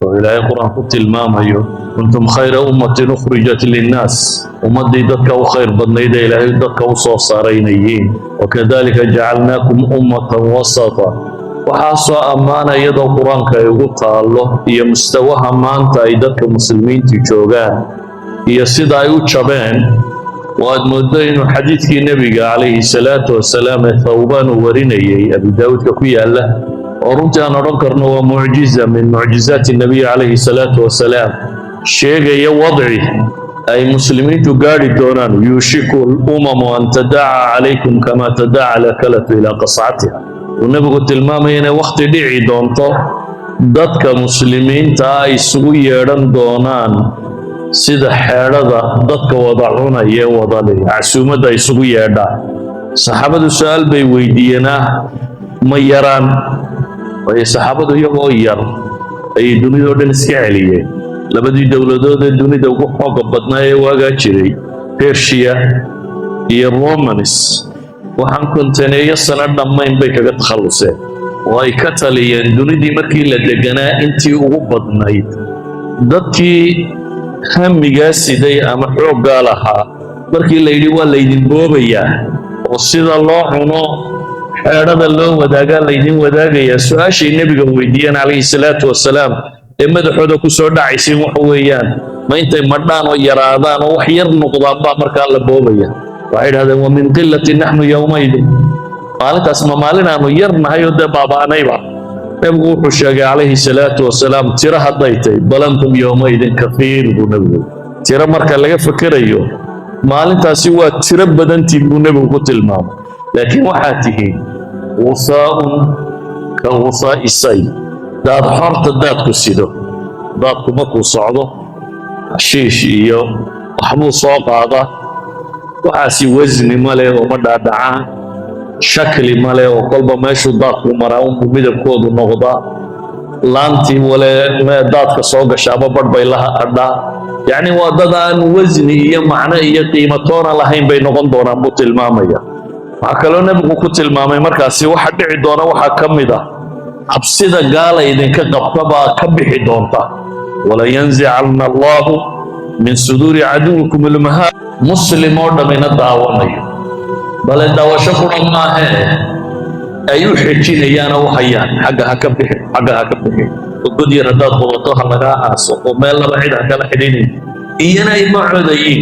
Oo Ilaahay Qur-aan ku tilmaamayo كنتم خير أمة أخرجت للناس, ummaddii dadka u khayr badnayd ee Ilaahay dadka u soo saaraynayeen. وكذلك جعلناكم أمة وسطا. Waxaasoo ammaana iyadoo Qur-aanka ay ugu taallo iyo mustawaha maanta ay dadka muslimiintu joogaan iyo sida ay u jabeen, waad mooddo inuu xadiidkii nebiga calayhi salaatu wasalaam ee Thawbaan uu warinayey, Abi Daawuudka ku yaalla, oo runtii aan odhan karno waa mucjiza من معجزات النبي calayhi salaatu wasalaam, sheegaya wadci ay muslimiintu gaadhi doonaan: يوشك الأمم أن تداعى عليكم كما تداعى الأكلة إلى قصعتها. Uu nebigu tilmaamaya inay wakhti dhici doonto dadka muslimiinta ay isugu yeedhan doonaan sida xeedhada dadka wada cunaya ee wada leh casuumadda ay isugu yeedhaan. Saxaabadu su-aal bay weydiiyeen: ah, ma yaraan? Waayo, saxaabadu iyagoo yar ayay dunidao dhan iska celiyeen. Labadii dowladood ee dunida ugu xooga badnaa ee waagaa jiray, Persia iyo Romans, waxaan 50-eeyo sano dhammayn bay kaga takhalluseen oo ay ka taliyeen dunidii markii la deganaa intii ugu badnayd. Dadkii hamigaa siday ama xooggaa lahaa, markii la yidhi waa laydin boobayaa oo sida loo cuno xeedhada loo wadaagaa laydin wadaagayaa, su-aashay nebiga weydiiyeen calayhi salaatu wasalaam ee madaxooda ku soo dhacaysay waxa weeyaan: ma intay madhaan oo yaraadaan oo wax yar noqdaan baa markaa la boobaya? Waxay idhahdeen: ومن قلة نحن يومئذ? Maalintaas ma maalin aanu yar nahay oo dee baaba'nayba? Nebigu wuxuu sheegay calayhi salaatu wasalaam, tiro hadday tahay, بل أنتم يومئذ كثير, buu nebigu. Tiro marka laga fekerayo, maalintaasi waa tiro badantiin, buu nebigu ku tilmaamay, laakiin waxaad tihiin غثاء كغثاء السيل, daad xorta daadku sido. Daadku markuu socdo, xashiish iyo waxbuu soo qaada. Waxaasi wasni ma leh oo ma dhaadhacaan, shakli ma leh oo kolba meeshuu daadku maraa unbuu midabkoodu noqdaa. Laantii wale daadka soo gashaaba badh bay la hadhaa. Yacni waa dad aan wasni iyo macno iyo qiimo toona lahayn bay noqon doonaan, buu tilmaamaya. Waxaa kaloo nebigu ku tilmaamay markaasi waxa dhici doona waxaa ka mid ah cabsida gaala idinka qabta baa ka bixi doonta: ولينزعن الله من صدور عدوكم المهابة. Muslim oo dhammina daawanayo, bale daawasho qura maahee, ay u xejinayaan oo u hayaan: xagga ha ka bixin, xagga ha ka bixin, oo god yar haddaad qodato ha lagaa aaso, oo meel laba cid ha kala xidhinin, iyana ay ma codayiin.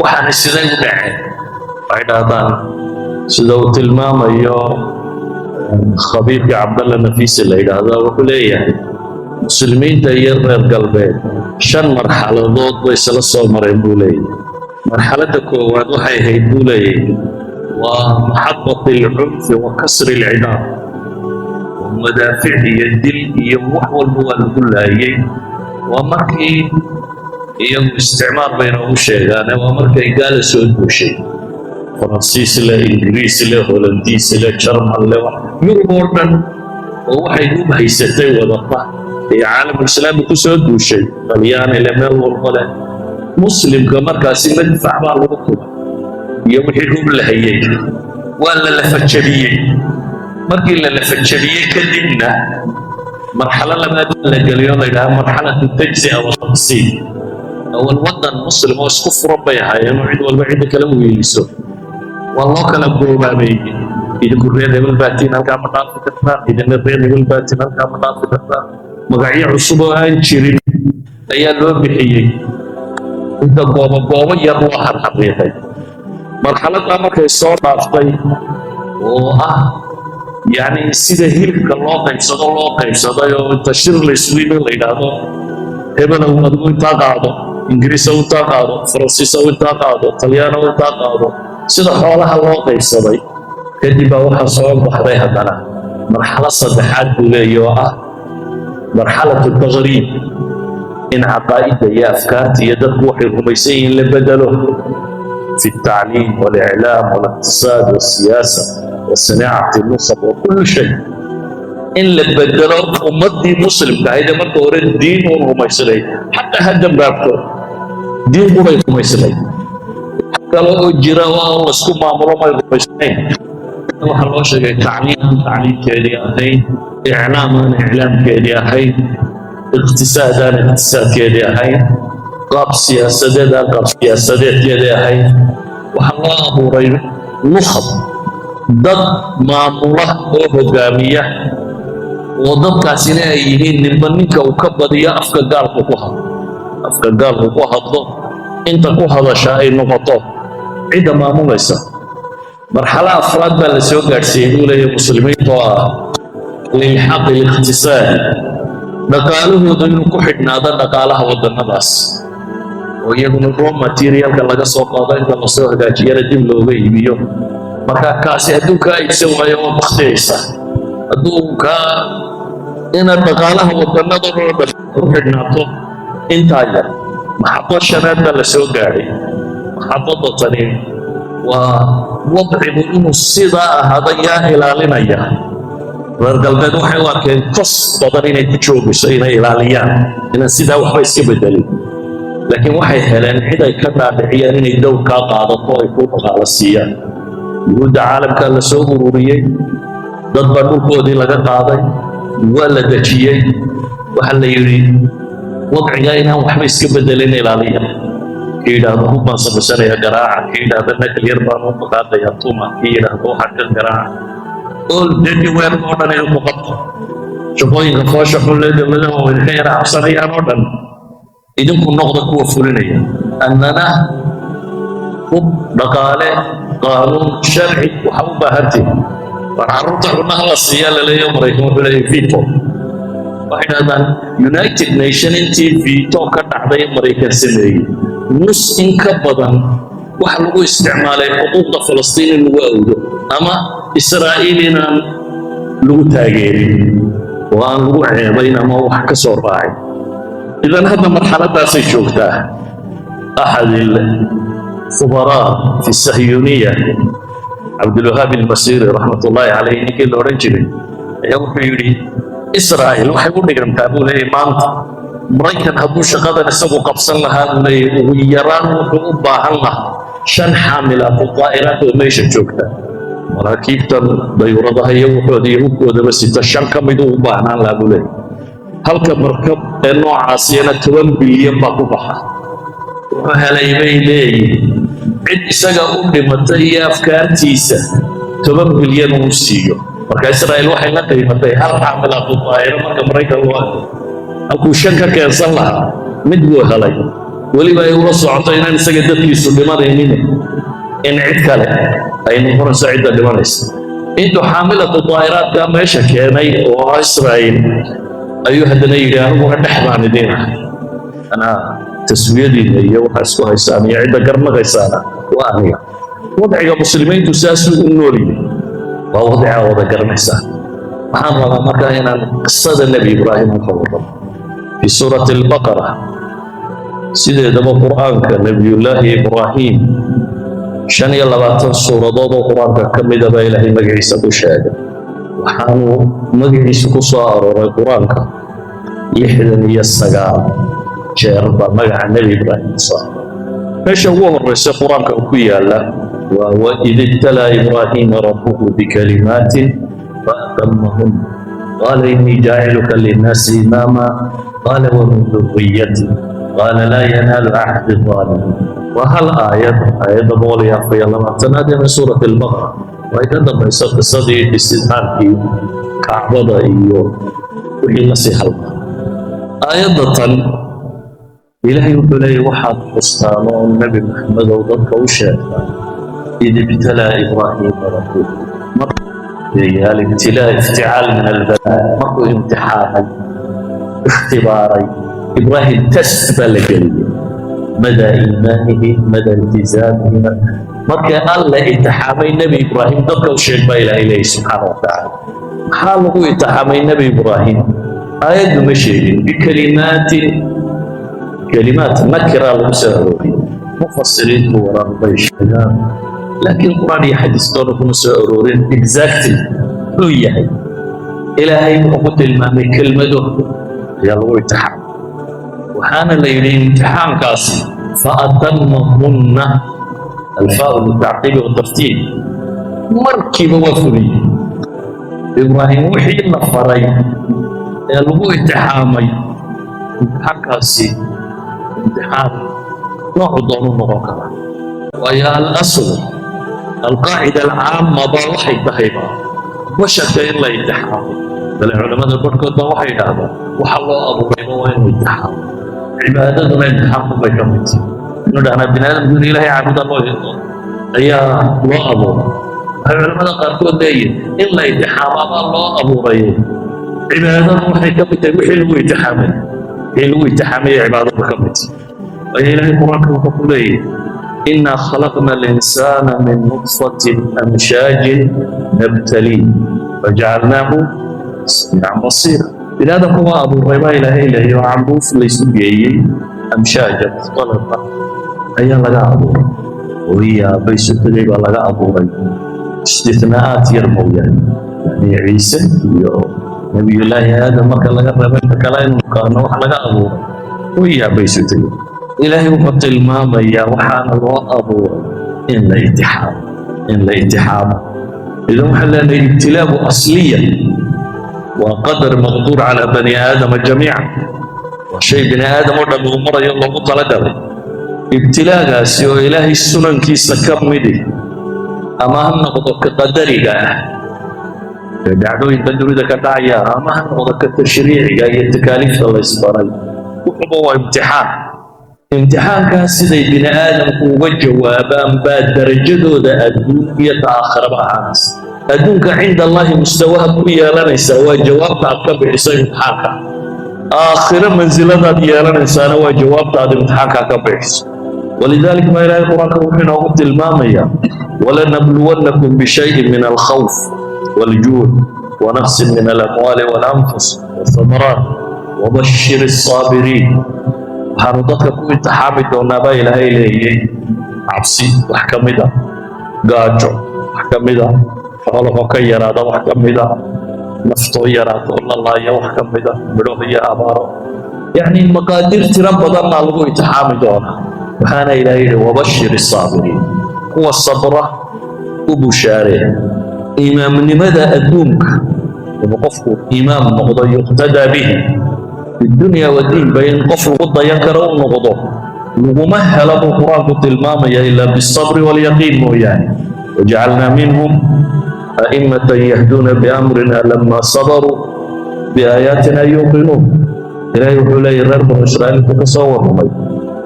Waxaana siday u dhaceen? Waxay dhahdaan, sida uu tilmaamayo khabiirka Cabdalla Nafiisi la yidhaahdo, wuxuu leeyahay muslimiinta iyo reer galbeed shan marxaladood bay isla soo mareen, buu leeyahay. Marxaladda koowaad waxay ahayd, buu leeyahay, waa محطة العنف وكسر العظام, madaafic iyo dil iyo wax walba waa lagu laayay. Waa markii iyagu isticmaar bay noogu sheegaane, waa markay gaala soo duushay, Faransiis leh, Ingiriis leh, Holandiis leh, Jarmal leh, Yurub oo dhan oo waxay u haysatay wadata ee caalamulislaami ku soo duushay, Talyaani leh, meel walba leh. Muslimka markaasi madfac baa lagu tubay iyo wixii hub la hayay, waa la lafajabiyey. Markii la lafajabiyey kadibna, marxalo labaad la geliyo, la yidhaha مرحلة التجزئة والتقسيم. Awal waddan muslim oo isku furan bay ahaayeen oo cid walba cidda kale u weeliso. Waa loo kala goobaabeeyey: idinku reer hebel baatiin, halkaa ma dhaafi kartaan; idina reer hebel baatiin, halkaa ma dhaafi kartaan. Magacyo cusub oo aan jirin ayaa loo bixiyey, inta goobo goobo yar loo xarxariiqay. Marxaladdaa markay soo dhaaftay, oo ah yacni sida hilibka loo qaybsado loo qaybsaday, oo inta shir la isugu yimi la yidhaahdo: hebelow, adigu intaa qaado, Ingiriisow intaa qaado, Faransiisow intaa qaado, Talyaanow intaa qaado, sida xoolaha loo qaybsaday kadib baa waxaa soo baxday haddana marxalad saddexaad, buu leeya, oo ah مرحلة التغريب, in caqaa'idda iyo afkaarta iyo dadku waxay rumaysan yihiin la bedelo في التعليم والإعلام والاقتصاد والسياسة وصناعة النخب وكل شيء, in la bedelo ummaddii muslimka ahayd ee marka hore diin uun rumaysanayd, xataa ha dambaabto, diin quray rumaysanayd, kale oo jira oo laysku maamulo may rumaysnayn. Waxaa loo sheegay tacliim aan tacliimkeedii ahayn, iclaam aan iclaamkeedii ahayn. Iqtisaad aan iqtisaadkeedii ahayn, qaab siyaasadeed aan qaab siyaasadeedkeedii ahayn. Waxaa loo abuuray nukhab, dad maamula oo hogaamiya, oo dadkaasina ay yihiin ninba ninka uu ka badiyo afka gaalku ku hadlo, afka gaalku ku hadlo inta ku hadasha ay noqoto cidda maamulaysa. Marxalo afraad baa la soo gaadhsiiyey, buu leeyahay, muslimiinta, oo ah الإلحاق الاقتصادي, dhaqaalahoodu inuu ku xidhnaado dhaqaalaha waddannadaas, oo iyaguna raw materialka laga soo qaado, inta lasoo hagaajiyana dib looga iibiyo. Marka kaasi hadduu kaa iibsan waayo, waa baktiyaysa. Hadduu kaa inaad dhaqaalaha waddannada oo dhan ku xidhnaato intaa yar. Maxado shanaad baa la soo gaadhay. Maxadada tani waa wadcigu inuu sidaa ahaado yaa ilaalinaya? Reer galbeed waxay u arkeen kos badan inay ku joogayso inay ilaaliyaan inaan sidaa waxba iska bedelin, laakiin waxay heleen cid ay ka dhaadhiciyaan inay dowrkaa qaadato, ay ku dhaqaalo siiyaan. Yuhuudda caalamkaa la soo ururiyey, dad baa dhulkoodii laga qaaday, waa la dejiyey. Waxaa la yidhi, wadcigaa inaan waxba iska bedelin ilaaliya. Kii yidhaahdo hub baan samaysanaya, garaaca. Kii yidhaahdo nuclear baan u dhaqaaqaya, tuma. Kii yidhaahdo waxaa ka garaaca. All dirty work oo dhan idinku qabto, shaqooyinka foosha xun lee dowladaha waa idinka yara cabsanayaan oo dhan idinku noqda kuwa fulinaya. Annana hub, dhaqaale, qaanuun, sharci waxa u baahantihin. War carruurta xubnaha la siiyaa laleeyaho. Maraykan wuxuu leeyahay veto. Waxay dhahdaan United Nation intii veto ka dhacday Maraykan sameeyey, nus in ka badan waxa lagu isticmaalay xuquuqda Falastiin in lagu awdo ama Israa'iil inaan lagu taageerin oo aan lagu ceebayn ama wax ka soo raacin. Idan hadda marxaladaasay joogtaa. أحد الخبراء في الصهيونية, Cabdulwahaab Ilmasiiri رحمة الله عليه, ninkii la odhan jiray, ayaa wuxuu yidhi Israa'iil waxay u dhigantaa, buu leeyahy, maanta Maraykan hadduu shaqadan isagu qabsan lahaa, buu leeyahy, ugu yaraan wuxuu u baahan lahaa shan حاملات طائرات oo meesha joogta, maraakiibtan dayuuradaha iyo wuxooda iyo hubkoodaba sita, shan ka miduu u baahnaan lahaa, buu leeyahy. Halka markab ee noocaasiyana 10 bilyan baa ku baxa. Wuxuu helay, bay leeyihin, cid isaga u dhimatay iyo afkaartiisa 10 bilyan uu siiyo. Marka Israa'iil waxay la qiimatay hal حاملات طائرة marka Maraykan loo arko. Halkuu shan ka keensan lahaa, mid buu helay, weliba ay ula socoto inaan isaga dadkiisu dhimanaynin, in cid kale ay noqonayso cidda dhimanaysa. Intuu حاملة طائرات ka meesha keenay oo Israa'iil, ayuu haddana yidhi, aniguna dhex baan idiin ahay, anaa taswiyadiina iyo waxaa isku haysaan iyo cidda garnaqaysaana waa aniga. Wadciga muslimiintu saasuu u nool yahay, waa wadcigaa wada garanaysaa. Waxaan rabaa markaa inaan qisada Nebi Ibraahim ka warramo في سورة البقرة. Sideedaba Qur'aanka Nebiyullaahi Ibraahim 25 suuradood oo Qur-aanka ka mida baa Ilaahay magaciisa ku sheegay. Waxaanu magaciisa ku soo arooray Qur-aanka 69 jeer baa magaca Nebi Ibraahim ku soo arooray. Meesha ugu horreysa Qur-aanka ku yaala waa وإذ ابتلى إبراهيم ربه بكلمات فأتمهن قال إني جاعلك للناس إماما قال ومن ذريتي قال لا ينال عهدي الظالمين. Waa hal aayad, aayadda 124aad ee min سورة البقرة. Way ka dambayso qisadii dhisitaankii Kacbada iyo wixii la sii halma. Aayadda tan Ilaahay wuxuu leeyahy, waxaad xustaan oo Nebi Maxamedow dadka u sheegtaa إذ ابتلى إبراهيم ربه, الابتلاء افتعال من البلاء, markuu imtixaamay, ikhtibaaray Ibraahim, test baa la geliyey, مدى إيمانه, مدى التزامه. Markii Alle imtixaamay Nebi Ibraahim, dadka u sheeg baa Ilaahay leeyahy subxaana wa tacaala. Maxaa lagu imtixaamay Nebi Ibraahim? Aayaddu ma sheegin. بكلمات, كلمات nakira lagu soo arooriyey. Mufasiriintu warar bay sheegaan, laakiin Qur'aan iyo xadiis toona kuma soo aroorin exactly muxuu yahay. Ilaahay wuxuu ku tilmaamay kelmado ayaa lagu imtixaamay, waxaana la yidhi imtixaankaasi فأتمهن, الفاء للتعقيب والترتيب, markiiba waa fuliyey Ibraahim wixii la faray ee lagu imtixaamay. Imtixaankaasi imtixaan noocu doonu noqon karaa, waayo الأصل القاعدة العامة baa waxay tahayba basharka in la imtixaamo. Bale culamada barhkood baa waxay idhaahdaan waxa loo abuurayba waa inuu imtixaamo, cibaadaduna imtixaanku bay ka mid tahay. Inuu dhahnaa bini aadamku in Ilaahay caabuda loo ayaa loo abuuray. Waxay culamada qaarkood leeyihin in la imtixaamaabaa loo abuuray, cibaadadu waxay ka mid tahay wixii lagu imtixaamay, wixii lagu imtixaamayay cibaadadu ka mid tahay. Waayo, Ilaahay Qur-aanka wuxuu ku leeyahay: إنا خلقنا الإنسان من نطفة أمشاج نبتليه فجعلناه سميعا بصيرا. Bini aadamku waa abuuray baa Ilaahay leeyahy oo candhuuf laysu geeyey, أمشاجا مختلطة, ayaa laga abuuray. Hooyo aabba isu tegay baa laga abuuray, istithnaa'aat yar mooyaane, yani Ciise iyo Nabiyullaahi Aadam marka laga reebo, inta kale aynu naqaano wax laga abuuray hooyo aabba isu tegay. Ilaahay wuxuu tilmaamayaa waxaana loo abuuray in la imtixaamo, in la imtixaamo. Idan waxaan leenahay ibtilaagu أصليا waa قدر مقدور على بني آدم جميعا, waa shay bini aadam oo dhan uu marayo, loogu talagalay. Ibtilaagaasi oo Ilaahay sunankiisa ka midi, ama ha noqdo ka qadariga ah ee dhacdooyinka dunida ka dhacaya, ama ha noqdo ka tashriiciga iyo takaaliifta la isbaray, wuxuba waa imtixaan. Imtixaankaas siday bini aadamku uga jawaabaan baa darajadooda adduun iyo ta aakhiraba ahaanaysa. Adduunka عند الله mustawaha ku yeelanaysaa waa jawaabta aad ka bixiso imtixaanka. Aakhiro mansiladaad yeelanaysaana waa jawaabta aad imtixaanka ka bixiso. ولذلك baa Ilaahay Qur-aanka wuxuu inoogu tilmaamayaa: ولنبلونكم بشيء من الخوف والجوع ونقص من الأموال والأنفس والثمرات وبشر الصابرين. Waxaanu dadka ku imtixaami doonaa baa Ilaahay leeyay cabsi wax ka mid a, gaajo wax ka mid a, xoolaho ka yaraada wax ka mid a, naftoo yaraata oo la laaya wax ka mid a, midho iyo abaaro, yacni maqaadiir tiro badan baa lagu imtixaami doonaa. Waxaana Ilaahay yidhi: وبشر الصابرين, kuwa sabra u bushaaree. Imaamnimada adduunka, inuu qofku imaam noqdo يقتدى به في الدنيا والدين ba, in qof lagu dayan karo u noqdo, laguma helo buu Qur-aanku tilmaamaya إلا بالصبر واليقين mooyaane. وجعلنا منهم أئمة يهدون بأمرنا لما صبروا بآياتنا يوقنون. Ilaahay wuxuu leeyahy reer Banu Israa'iil intuu ka soo warramay,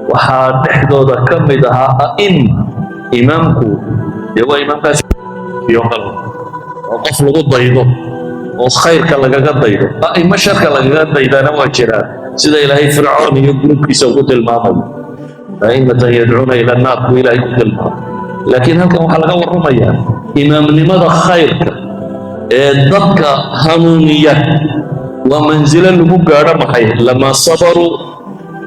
waxaa dhexdooda ka mid ahaa a'imma. Imaamku dee waa imaamkaas iyo kale, oo qof lagu daydo oo khayrka lagaga daydo. A'immo sharka lagaga daydana waa jiraan, sida Ilaahay Fircoon iyo gruubkiisa ugu tilmaamayo. أئمة يدعون إلى النار buu Ilaahay ku tilmaamay. Laakiin halkan waxaa laga warramayaa imaamnimada khayrka ee dadka hanuuniya. Waa mansilo lagu gaadho maxay? لما صبروا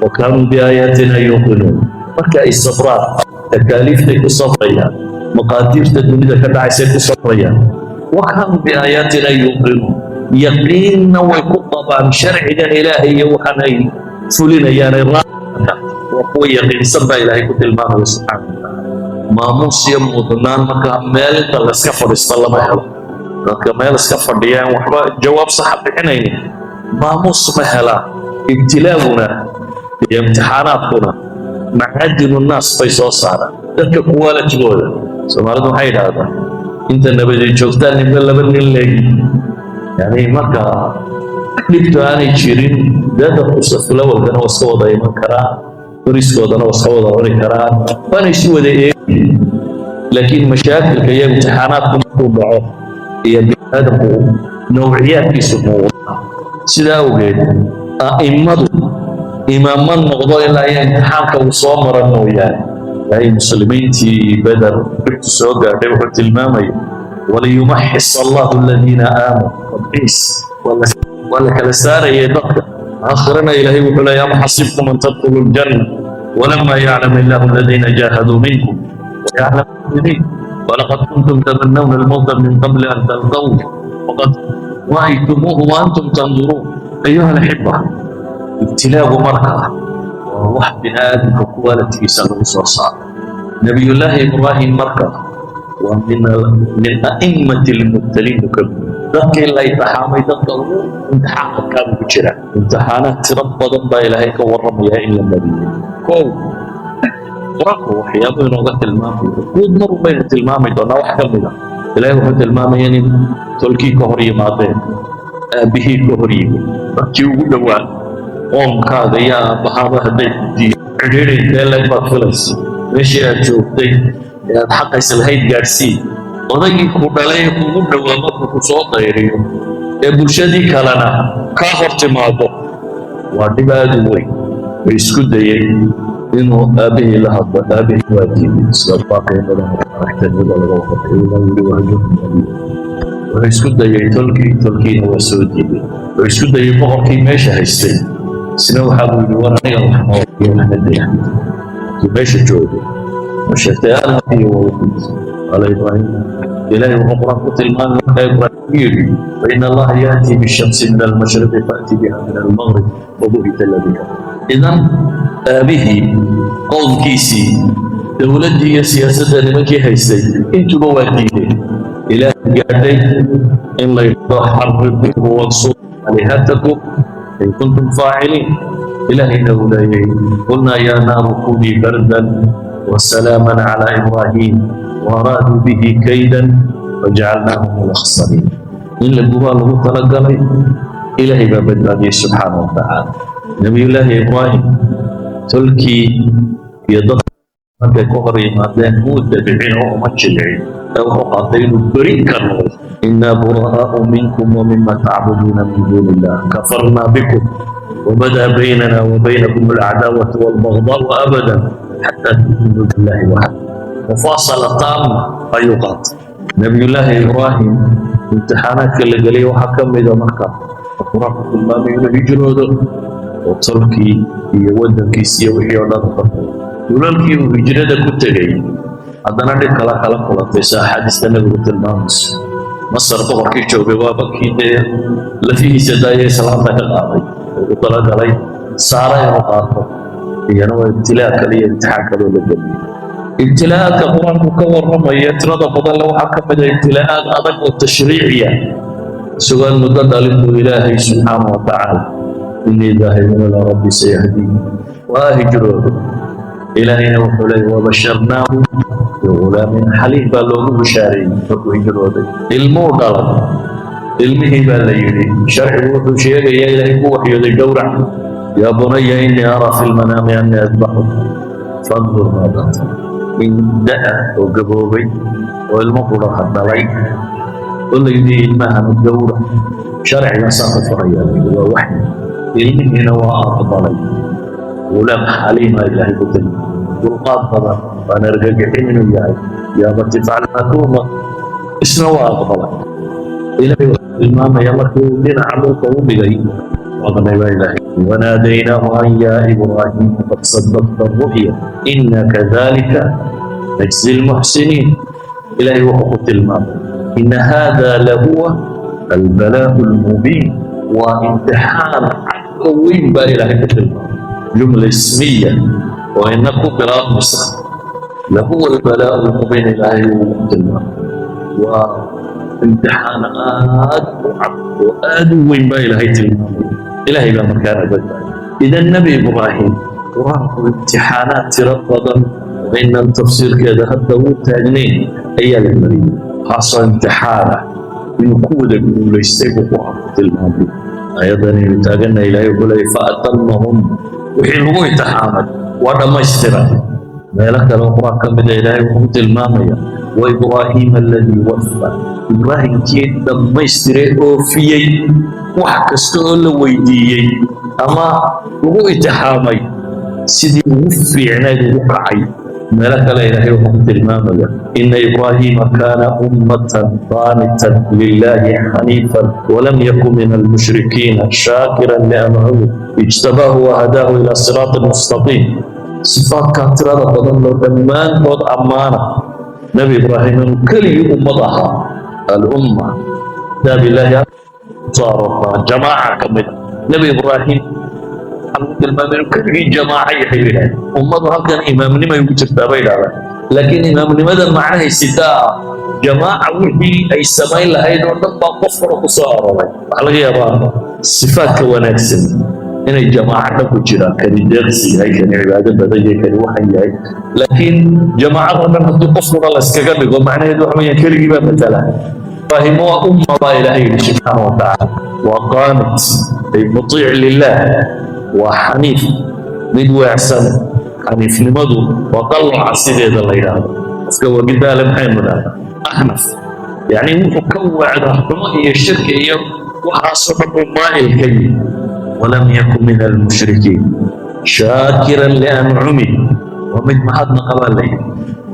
وكانوا بآياتنا يوقنون. Marka ay sabraan, takaaliiftay ku sabrayaan, maqaadiirta dunida ka dhacaysay ku sabrayaan, وكانوا بآياتنا يوقنون, yaqiinna way ku qabaan sharcigan Ilaahay iyo waxaan ay fulinayaan ay raacayaan. Waa kuwa yaqiinsan baa Ilaahay ku tilmaamaya subxaana watacaala. Maamuus iyo mudnaan markaa meel inta la iska fadhiisto lama helo. Dadka meel iska fadhiyaan, waxba jawaab saxa bixinaynin, maamuus ma helaan. Ibtilaaguna iyo imtixaanaadkuna معادن الناس bay soo saaraan, dadka quality-gooda. Soomaalidu waxay yidhaahdaan inta nabadi joogtaan ninba laba nin leegi. Yani marka dhibtu aanay jirin, dee dadku safulawalkana waa iska wada iman karaan, bariskoodana waa iska wada cuni karaan, waana isu wada eegi. Laakiin mashaakilka iyo imtixaanaadku markuu dhaco iyo biniaadamku nawciyaadkiisu muuqda. Sidaa awgeed a'immadu imaamma noqdo ilaa iyo imtixaanka uu soo mara mooyaane. Ilaahay muslimiintii Beder dhibtu soo gaadhay wuxuu tilmaamaya: وليمحص الله الذين آمنوا. Tadciis waa la kala saarayay dadka. Aakhirana Ilaahay wuxuu leeyahay: أم حسبتم أن تدخلوا الجنة ولما يعلم الله الذين جاهدوا منكم ويعلم المؤمنين. ولقد كنتم تمنون الموت من قبل أن تلقوه وقد رأيتموه وأنتم تنظرون. أيها الأحبة, ibtilaagu marka waa wax bini aadamka quality-giisa lagu soo saaro. Nabiyullaahi Ibraahim marka Waa min a'immati almubtaliin buu ka mid, dadkii la imtixaamay dadka ugu imtixaan adkaa buu ku jira. Imtixaanaad tiro badan baa Ilaahay ka warramayaa in la mariyey. Kow, Qur-aanku waxyaabo inooga tilmaamayo guud mar baynu tilmaami doonaa. Wax ka mid a, Ilaahay wuxuu tilmaamaya in tolkii ka hor yimaadeen, aabbihii ka hor yimid, dadkii ugu dhowaa. Qoomkaaga iyo aabbahaaba hadday ku diido, cidhiidhi intee leeg baad filaysa? Meeshii aad joogtay ee aad xaqays lahayd gaadhsii, odaygii ku dhalay ee kugu dhowaa markuu ku soo dayriyo ee bulshadii kalena kaa hor timaado, waa dhib aad u weyn. Way isku dayey inuu aabbihii la hadlo, aabbihii waa diiday, sida baaqiimada aragteen iyadoo laga warramay ilaa yidhi wahjurni. Wuxuu isku dayey tolkii, tolkiina waa soo diiday. Wuxuu isku dayey boqorkii meesha haystay, isna waxaa buu yidhi: "War aniga wax noo iyo waxna daya." Kii meesha joogay oo sheegtay iyo waa qaala Ibraahim. Ilaahay wuxuu Qur-aan ku tilmaamay markaa Ibraahim yidhi: "فإن الله يأتي بالشمس من المشرق فأت بها من المغرب فبهت الذي كفر." Idan aabihii, qowmkiisii, dowladdii iyo siyaasadda nimankii haystay intuba waa diideen. Ilaahay gaadhay in la yidhahdo: "حرقوه وانصروا آلهتكم إن كنتم فاعلين." Ilaahayna uu leeyay: "قلنا يا نار كوني بردا وسلاما على إبراهيم وأرادوا به كيدا فجعلناهم الأخسرين." In la gubaa lagu talagalay, Ilaahay baa badbaadiyey subxaana wa tacaala. Nabiyullaahi Ibraahim tolkii iyo dad markay ka hor yimaadeen, muu dabicin oo uma jilcin ee wuxuu qaatay inuu beri ka noqdo. "إنا براء منكم ومما تعبدون من دون الله كفرنا بكم وبدا بيننا وبينكم العداوة والبغضاء أبدا حتى تؤمنوا بالله وحده." Mufaasala taama ayuu qaatay Nabiyullaahi Ibraahim. Imtixaanaadka la geliyay waxaa ka mida marka Qur-aanku tilmaamay inuu hijroodo oo tolkii iyo waddankiisi iyo wixii oo dhan u ka tago. Dhulalkii uu hijrada ku tegey haddana dhib kala kala kulantay, si axaadiista Nebigu tilmaamayso. Masar boqorkii joogay waaba kii dee lafihiisa daaya islaanta ka qaaday, ugu talagalay Saara inuu qaato. Iyana waa ibtilaa kale iyo imtixaan kaloo la geliyay. Ibtilaa'aadka Qur-aanku ka warramaya tirada badanle waxaa ka mid a ibtilaa'aad adag oo tashriiciya. Isagoon muddo dhalin buu Ilaahay subxaana wa tacaala: "إني ذاهب إلى ربي سيهدين." Waa hijrooday. Ilaahayna wuxuu leeyay: "وبشرناه بغلام حليم" baa loogu bishaareeyey markuu hijrooday. Ilmuu dhalay. Ilmihii baa la yidhi, sharcigu wuxuu sheegayaa, Ilaahay ku waxyooday: "Gowrac." "يا بني إني أرى في المنام أني أذبحك فانظر ماذا ترى." In da' oo gaboobay oo ilmo quraha dhalay oo la yidhi: "Ilmahan gowrac, sharcigaasaa ku farayaa," waa waxyi. Ilmihiina waa aqbalay. Gulaam xaliima Ilaahay ku tilmaamay, dulqaad badan, waan argagixin inuu yahay. "يا أبت افعل ما تؤمر." Isna waa aqbalay. Ilaahay wuxuu tilmaamaya markii uu dhinaca dhulka u dhigay, aqnay baa Ilaahay: "وناديناه أن يا إبراهيم قد صدقت الرؤيا إنا كذلك نجزي المحسنين." Ilaahay wuxuu ku tilmaamay: "إن هذا لهو البلاء المبين." Waa imtixaan cad oo weyn baa Ilaahay ku tilmaamay. Jumla ismiya oo ina ku bilaabmaysa, "لهو البلاء المبين", Ilaahay uu ku tilmaamay waa imtixaan aad u cad oo aad u weyn baa Ilaahay tilmaamay. Ilaahay baa markaana badbaadiyay. Idan Nebi Ibraahim Qur-aanku imtixaanaad tiro badan oo inaan tafsiirkeeda hadda u taagnayn ayaa la mariyey. Taasoo imtixaan ah inuu ku wada guulaystay buu Qur-aanku tilmaamay. Ayadan aynu taaganna, Ilaahay wuxuu leeyay: "فأتمهن." Wixii lagu imtixaamay waa dhammaystiran. Meelo kale oo Qur-aan ka mida, Ilaahay wuxuu ku tilmaamaya: "وإبراهيم الذي وفى." Ibraahimkii dhammaystiray, oofiyey wax kasta oo la weydiiyey ama lagu imtixaamay, sidii ugu fiicnayd ugu kacay. Meelo kale Ilaahay wuxuu ku tilmaamaya: "إن إبراهيم كان أمة قانتا لله حنيفا ولم يك من المشركين شاكرا لأنعمه اجتباه وهداه إلى صراط مستقيم." Sifaadkaa tirada badan loo dhammaantood ammaana Nebi Ibraahim inuu keligii ummad ahaa. Alumma kitaab Ilaahi soo aroortaa jamaaca ka mid a. Nebi Ibraahim waxaa lagu tilmaamay inuu keligii jamaaca yahay bay yidhahdeen. Ummadu halkan imaamnimay ugu jirtaa bay yidhahdaan. Laakiin imaamnimada macnahay sidaa jamaaca wixii ay samayn lahayd oo dhan baa qof kale ku soo aroray. Waxaa laga yaabaa sifaadka wanaagsan inay jamaaca dhan ku jiraan, kani deeqsi yahay, kani cibaado badan yahay, kani waxan yahay. Laakiin jamaacada dhan haddii qof qura la iskaga dhigo, macnaheedu waxa weeyaan keligii baa matala. Ibraahim waa umma baa Ilaahay yidhi subxaana wa tacaala. Waa qaanit, ay mutiic lilah, waa xaniif, mid weecsan. Xaniifnimadu waa qalooca sideeda la yidhaahdo. Qofka wagidaale maxaynu idhahdaa? Axnaf. Yacni wuxuu ka weecdaa xumo iyo shirki iyo waxaasoo dhan buu maa'il ka yihi. ولم يك من المشركين، شاكرا لأنعمه. Waa mid mahadnaqa baa la yidhi.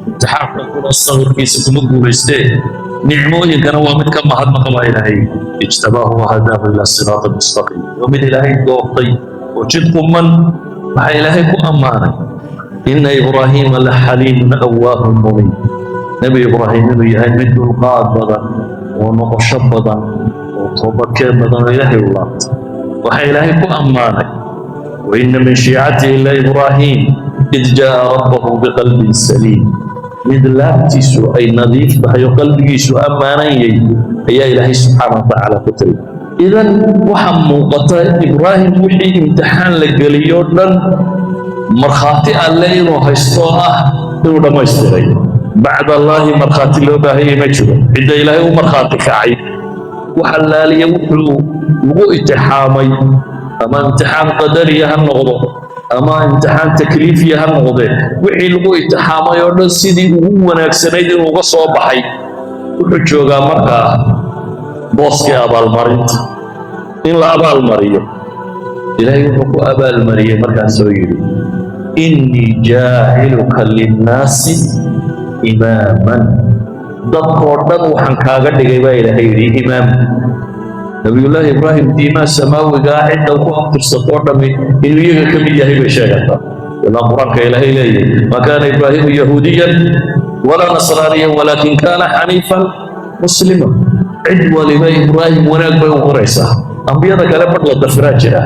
Imtixaanka kuna sabirkiisa kuma guulaystee, nicmooyinkana waa mid ka mahadnaqa baa Ilaahay. اجتباه وهداه إلى صراط مستقيم. Waa mid Ilaahay doortay oo jid quman. Waxaa Ilaahay ku ammaanay إن إبراهيم لحليم أواه منيب. Nebi Ibraahim inuu yahay mid dulqaad badan oo noqosho badan oo toobadkeen badan oo Ilaahay u laabtay. Waxaa Ilaahay ku ammaanay وإن من شيعته لإبراهيم إذ جاء ربه بقلب سليم. Mid laabtiisu ay nadiif tahay oo qalbigiisu ammaanan yahay ayaa Ilaahay subxaana wa tacaala ku tilmaamay. Idan waxaa muuqata Ibraahim wixii imtixaan la geliyo dhan markhaati Alle inuu haysto oo ah inuu dhammaystiray. Bacd Allaahi markhaati loo baahanyay ma jiro. Cidda Ilaahay u markhaati kacay, wax allaaliya wuxuu lagu itixaamay, ama imtixaan qadariya ha noqdo ama imtixaan takliifiya ha noqdee, wixii lagu itixaamay oo dhan sidii ugu wanaagsanayd inuu uga soo baxay. Wuxuu joogaa markaa booskii abaalmarinta, in la abaalmariyo. Ilaahay wuxuu ku abaalmariyey markaasoo yidhi: إني جاعلك للناس إماما. Dadkoo dhan waxaan kaaga dhigay baa Ilaahay yidhi imaam. Nabiyullaahi Ibraahim diimaha samaawigaa cidda ku abtirsatoo dhammi inuu iyaga ka mid yahay bay sheegataa, ilaa Qur-aanka Ilaahay leeyahay: ما كان إبراهيم يهوديا ولا نصرانيا ولكن كان حنيفا مسلما. Cid waliba Ibraahim wanaag bay u qoraysaa. Ambiyada kale badh la dafiraa jira.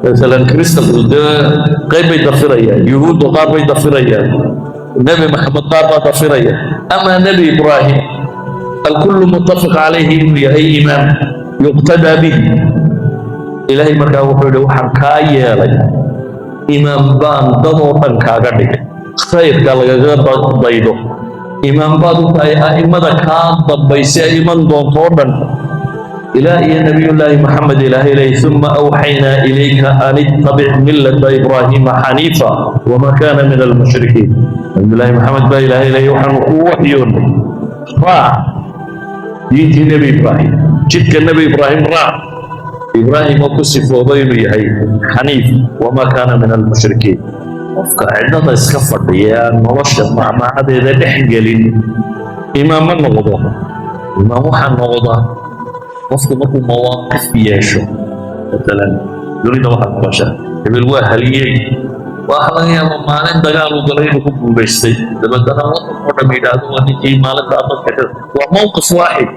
Masalan Kristanku dee qayb bay dafirayaan, Yuhuuddu qaar bay dafirayaan, Nebi Maxamed qaar baa dafiraya. Ama Nebi Ibraahim الكل متفق عليه inuu yahay imaam يقتدى به. Ilaahay markaa wuxuu yidhi: waxaan kaa yeelay imaam baan dadoo dhan kaaga dhigay, khayrka lagaga daydo imaam baad u tahay a'immada kaa dambaysa ee iman doonto oo dhan, ilaa iyo Nabiyullaahi Maxamed. Ilaahay leeyay: ثم أوحينا إليك أن اتبع ملة إبراهيم حنيفا وما كان من المشركين. Nabiyullaahi Maxamed baa Ilaahay leeyay: waxaanu kuu waxyoonnay, raac diintii Nebi Ibraahim, jidka Nebi Ibraahim raac. Ibraahim oo ku sifoobay inuu yahay xaniif وما كان من المشركين. Qofka cidlada iska fadhiya, nolosha macmacadeeda dhex gelin, imaam ma noqdo. Imaam waxaa noqda qofku markuu mawaaqif yeesho. Maalan dunida waxaad maqashaa hebel waa haliyey. Waxa laga yaaba maalin dagaal uu galay inuu ku guulaystay, dabeetana waddanka oo dham yidhaahdo waa ninkii maalintaa dadka ka. Waa mowqif waaxid.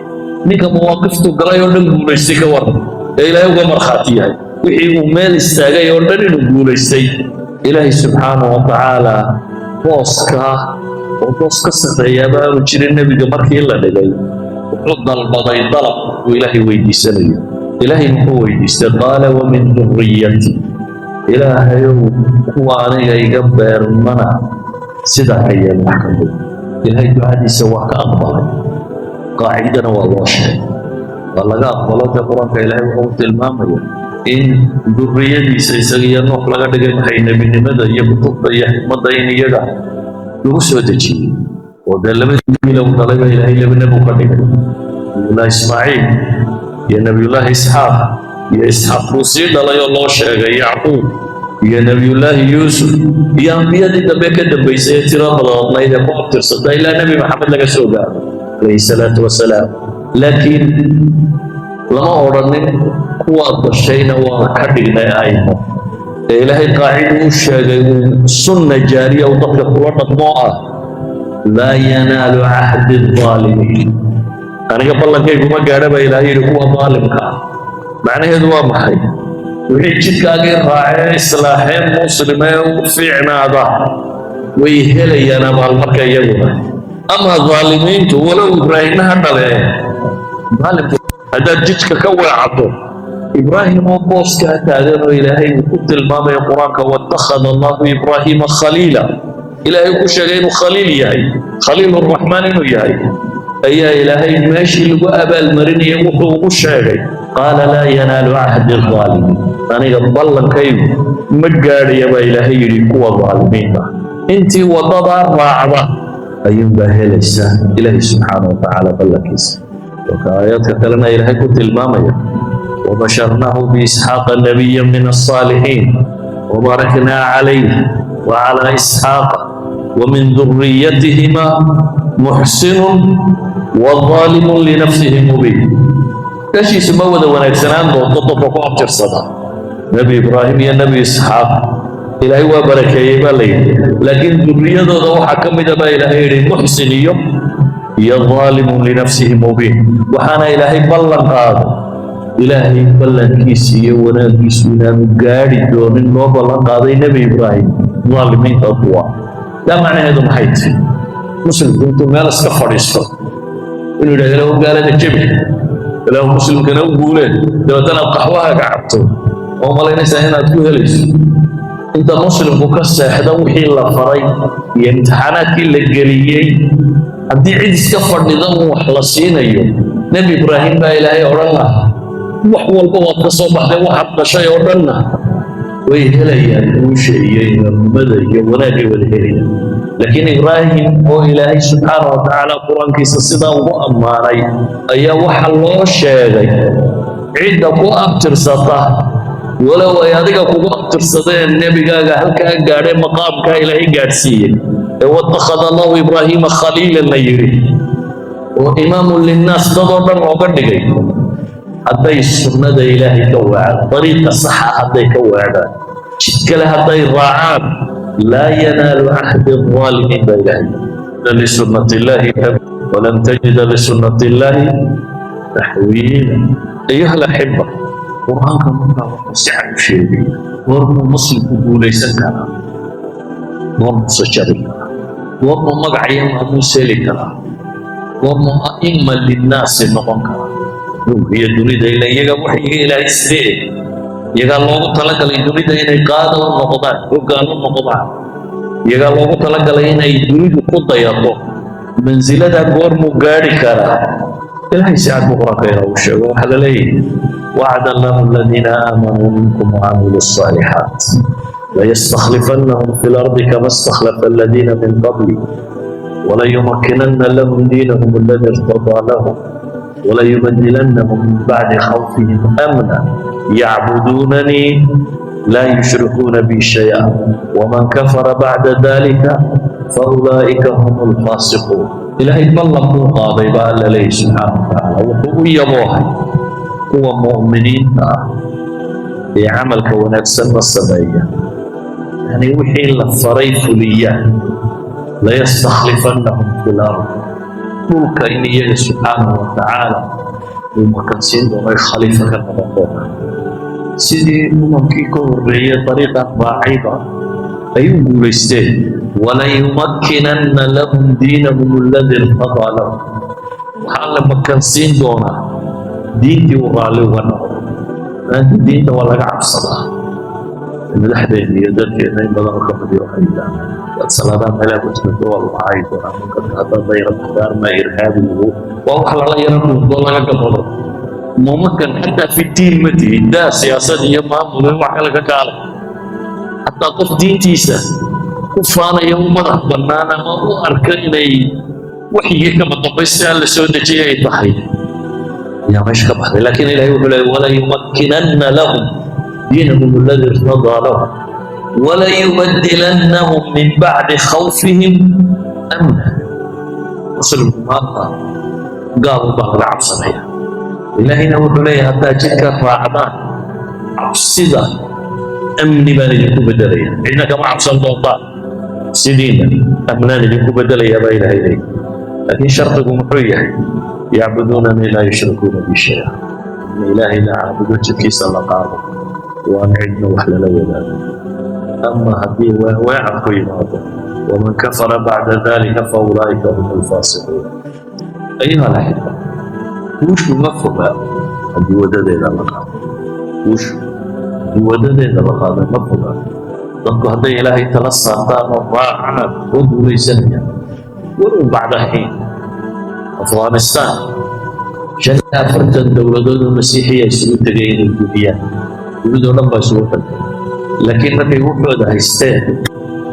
Ninka mawaaqiftuu galay oo dhan guulaystay ka waran, ee Ilaahay uga markhaati yahay wixii uu meel istaagay oo dhan inuu guulaystay? Ilaahay subxaanahu wa tacaala booskaa oo boos ka sarreeyaa baanu jirin nebiga markii la dhigay, wuxuu dalbaday dalab uu Ilaahay weydiisanayo. Ilaahay muxuu weydiistay? قال ومن ذريتي. Ilaahayow, kuwa aniga iga beermana sidaa ka yeel. Wax ka mid Ilaahay ducadiisa waa ka aqbalay, qaacidana waa loo sheegay, waa laga aqbalo. Dee Qur-aanka Ilaahay wuxuu tilmaamaya in duriyadiisa isaga iyo Nuux laga dhigay maxay nebinimada iyo kutubta iyo xikmadda in iyaga lagu soo dejiyey, oo dee labadii wiil uu dhalay baa Ilaahay laba nebi u ka dhigay, Nabiyullaahi Ismaaciil iyo Nabiyullaahi Isxaaq. Iyo Isxaaq buu sii dhalay oo loo sheegay Yacquub iyo Nabiyullaahi Yuusuf iyo ambiyadii dambe ka dambaysay ee tiro badnayd ee ku abtirsata ilaa Nebi Maxamed laga soo gaaro calayhi salaatu wasalaam. Laakiin lama odhanin kuwaad dhashayna waa ka dhignay a'imo. Ee Ilaahay qaacidu u sheegay uu sunna jaariya uu dadka kula dhaqmo ah: لا ينال عهدي الظالمين. Aniga ballankaygu gaadha baa Ilaahay yidhi kuwa daalimka ah. Macnaheedu waa maxay? Wixii jidkaagii raacee, islaaxee, muslimee u fiicnaada. Way helayaan abaalmarka iyaguna. Ama dhaalimiintu, walow Ibraahimna ha dhalee, dhaalimku haddaad jidka ka weecato, Ibraahim oo booskaa taagan oo Ilaahay uu ku tilmaamaya Qur-aanka, واتخذ الله إبراهيم خليلا, Ilaahay ku sheegay inuu khaliil yahay, Khaliil Raxmaan inuu yahay, ayaa Ilaahay meeshii lagu abaalmarinayay wuxuu ugu sheegay, قال لا ينال عهدي الظالمين. Aniga ballankaygu ma gaadhaya, baa Ilaahay yidhi, kuwa dhaalimiinta. Intii waddadaa raacda ayuunbaa helaysa Ilaahay subxaana wa tacaala ballankiisa. Marka aayaadka kalena Ilaahay ku tilmaamaya, وبشرناه بإسحاق نبيا من الصالحين وباركنا عليه وعلى إسحاق ومن ذريتهما محسن وظالم لنفسه مبين. Dhashiisu ma wada wanaagsanaan doonto dadka ku abtirsada. Nebi Ibraahim iyo Nebi Isxaaq Ilaahay waa barakeeyey, baa la yidhi, laakiin duriyadooda waxaa ka mida, baa Ilaahay yidhi, muxsin iyo ظالم لنفسه مبين. Waxaana Ilaahay ballan qaaday, Ilaahay ballankiisa iyo wanaaggiisu inaanu gaadhi doonin loo ballan qaaday Nebi Ibraahim dhaalimiinta kuwa. Taa macnaheedu maxay tahi? Muslimku intuu meel iska fadhiisto inuu yidhahdo, "Ilaahu gaalada jebi, Ilaahu muslimkana u guuleen," dabeetana aad qaxwahaaga cabto oo malaynaysaa inaad ku helayso. Inta muslimku ka seexda wixii la faray iyo imtixaanaadkii la geliyey, haddii cid iska fadhida un wax la siinayo, Nebi Ibraahim baa Ilaahay odhan lahaa, "Wax walba waad ka soo baxday, waxaad dhashay oo dhanna way helayaan guusha iyo imaamnimada iyo wanaagay wada helayaan." Laakiin Ibraahim oo Ilaahay subxaana wa tacaala Qur-aankiisa sidaa ugu ammaanay ayaa waxa loo sheegay, cidda ku abtirsata, walow ay adiga kugu abtirsadeen, nebigaaga halkaa gaadhay, maqaamkaa Ilaahay gaadhsiiyey ee واتخذ الله إبراهيم خليلا la yidhi oo إماما للناس dadoo dhan looga dhigay, hadday sunnada Ilaahay ka weecdaan, dariiqa saxa hadday ka weecdaan, jid kale hadday raacaan, لا ينال عهدي الظالمين, baa Ilaahay. لسنة الله ولن تجد لسنة الله تحويلا. أيها الأحبة, Qur-aanka markaa wuxuu si cad u sheegaya goormuu muslimku guulaysan karaa, goormuuse jabi karaa, goormuu magac iyo maamuus heli karaa, goormuu أئمة للناس noqon karaa dhulka iyo dunida. Ila iyaga waxyiga Ilaahay sidee iyagaa loogu talagalay dunida inay qaada u noqdaan, hoggaan u noqdaan, iyagaa loogu talagalay inay dunidu ku dayato. Mansilada goormuu gaadhi karaa? Ilaahay si cad buu Qur-aanka inoogu sheego. Waxaa la leeyahay, وعد الله الذين آمنوا منكم وعملوا الصالحات ليستخلفنهم في الأرض كما استخلف الذين من قبلهم وليمكنن لهم دينهم الذي ارتضى لهم وليبدلنهم من بعد خوفهم أمنا يعبدونني لا يشركون بي شيئا ومن كفر بعد ذلك فأولئك هم الفاسقون. Ilaahay ballan buu qaaday, baa Alla leeyahy subxaana wa tacaala. Wuxuu u yaboohay kuwa mu'miniinta ah ee camalka wanaagsanna sameeya, yani wixii la faray fuliya, ليستخلفنهم في الأرض, dhulka in iyaga subxaanahu wa tacaala uu makansiin doono, ay khaliifo ka noqon doonaan, sidii umamkii ka horreeyey dariiqan raacayba ay u guulaysteen. وليمكنن لهم دينهم الذي ارتضى لهم, waxaa la makansiin doonaa diintii uu raalli uga noqdo. Maanta diinta waa laga cabsadaa. Madaxdeena iyo dadkeena in badan oo ka midi waxay yidhaahdaan, dad salaadaha meelaha ku tukato waa lagu caayi doonaa, munkarka haddaad dayra mukhtaarma irhaabigu waa wax lala yaro dhuundo laga gabado. Mumakan xataa fi diin ma tihin, daa siyaasad iyo maamul in wax kale ka kaalay. Xataa qof diintiisa ku faanaya, u madax bannaan ama u arka inay waxyigii kama dambaysta la soo dejiyay ay tahay ayaa meesha ka baxday. Laakiin Ilahay wuxuu leeyay, وليمكنن لهم دينهم الذي ارتضى لهم وليبدلنهم من بعد خوفهم أمنا. Muslimku maanta gaal baa laga cabsanaya. Ilaahayna wuxuu leeyahay, haddaa jidka raacdaan, cabsida amni baan idinku bedelaya, cidna kama cabsan doontaan, sidiina amnaan idinku bedelaya, baa Ilahay leeyahay. Laakiin shardigu muxuu yahay? يعبدونني لا يشركون بي شيئا. In Ilaahay la caabudo, jidkiisa la qaado, waana cidna wax lala wadaago. Ama haddii weecan ku yimaado, ومن كفر بعد ذلك فأولئك هم الفاسقون. أيها الأحبة, guushu ma foga haddii wadadeeda la qaado. Guushu haddii wadadeeda la qaado ma foga. Dadku hadday Ilaahay tala saartaan oo raacaan, oo guulaysanayaan walow بعد حين. Afghanistan 45 dowladood oo Masiixiya isugu tegay inay gudiyaan, dunidoo dhan baa isugu tagtay, laakiin markay wuxooda haysteen,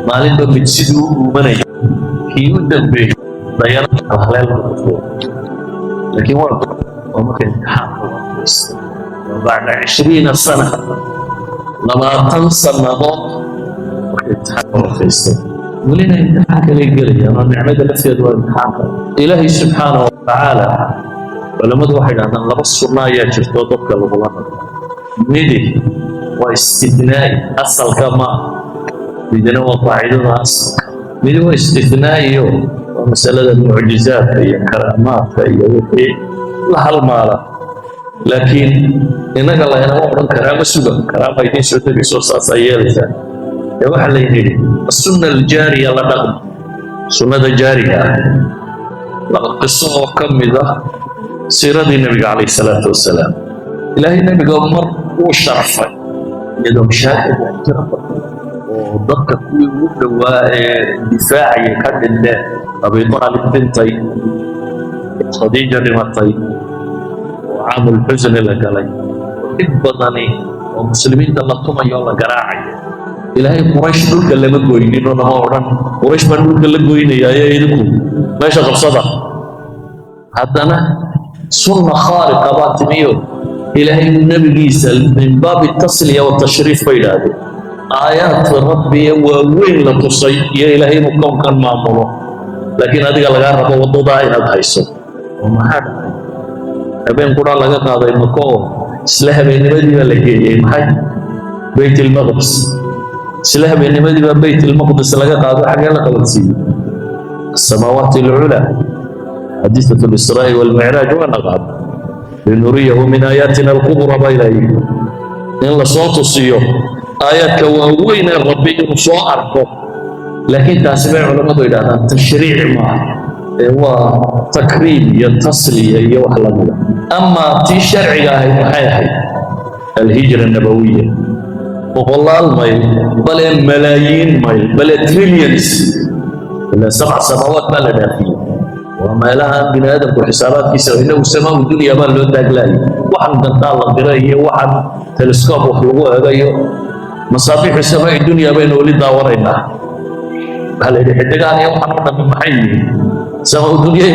maalinba mid siduu u dhuumanaya, kii u dambeeyey dayarada haleel ku tuuray. Laakiin waa marka imtixaanka u adkaystay, waa بعد 20 سنة, 20 sannadood marka imtixaanka u adkaystay. Welina imtixaan kalay gelayaan, oo nicmada lafteedu waa imtixaanka Ilaahay subxaanahu watacaala. Culammadu waxay dhahdaan laba sunno ayaa jirto dadka lagula dhaqmo. Midi waa istithnaa'i, asalka ma ah. Midina waa qaacidada asalka. Midi waa istithnaa'iyo, waa masalada mucjizaadka iyo karaamaadka iyo wixii la halmaala. Laakiin innaga laynama odhan karaama suga, karaama idiin soo tegayso, saasaa yeelaysaa. Ee waxaa layidhi السنة الجارية la dhaqma, sunnada jaariga ah. Laba qiso oo ka mid ah siiradii Nebiga calayhi salaatu wasalaam. Ilaahay Nebiga mar wuu sharfay iyadoo mashaakil tiro badan oo dadka kuwii ugu dhowaa ee difaacaya ka dhinteen. Abi Aalib dhintay, Khadiija dhimatay, oo عام الحزن la galay, oo dhib badani oo Muslimiinta la tumayo oo la garaacayo. Ilaahay Quraysh dhulka lama goynin oo lama odhan Quraysh baan dhulka la goynayaayo, idinku meesha qabsada. Haddana sunna khaariqa baa timiyo, Ilaahay nebigiisa من باب التسلية والتشريف bay idhaahdeen, aayaadka Rabbiya waaweyn la tusay iyo Ilaahay inuu kownkan maamulo, laakiin adiga lagaa rabo waddadaa inaad hayso. Oo maxaa dhacay? Habeen qura laga qaaday Mako oo isla habeennimadii baa la geeyey maxay? Bayt Ilmaqdis. Isla habeennimadii baa Bayt Ilmaqdis laga qaado. Xagee la qabansiiyey? السماوات العلى. حادثة الإسراء والمعراج waa naqaan. لنريه من آياتنا الكبرى baa Ilaahay in la soo tusiyo aayaadka waaweyn ee Rabbi inuu soo arko. Laakiin taasi bay culammadu yidhahdaan tashriic maaha ee waa takriim iyo tasliya iyo wax lamida. Amaa tii sharciga ahayd maxay ahayd? الهجرة النبوية. Boqolaal mayl, bale malaayiin mayl, bale trillions, ilaa سبع سماوات baa la dhaafiyey. Waa meelaha bini aadamku xisaabaadkiisa, inagu سماء الدنيا baa loo taaglaayay. Waxan gantaa la diray iyo waxan telescope wax lagu eegayo, مصابيح سماء الدنيا baynu weli daawanaynaa. Waxaa la yidhi xidigahan iyo waxan oo dhammi maxay yihiin? سماء الدنيا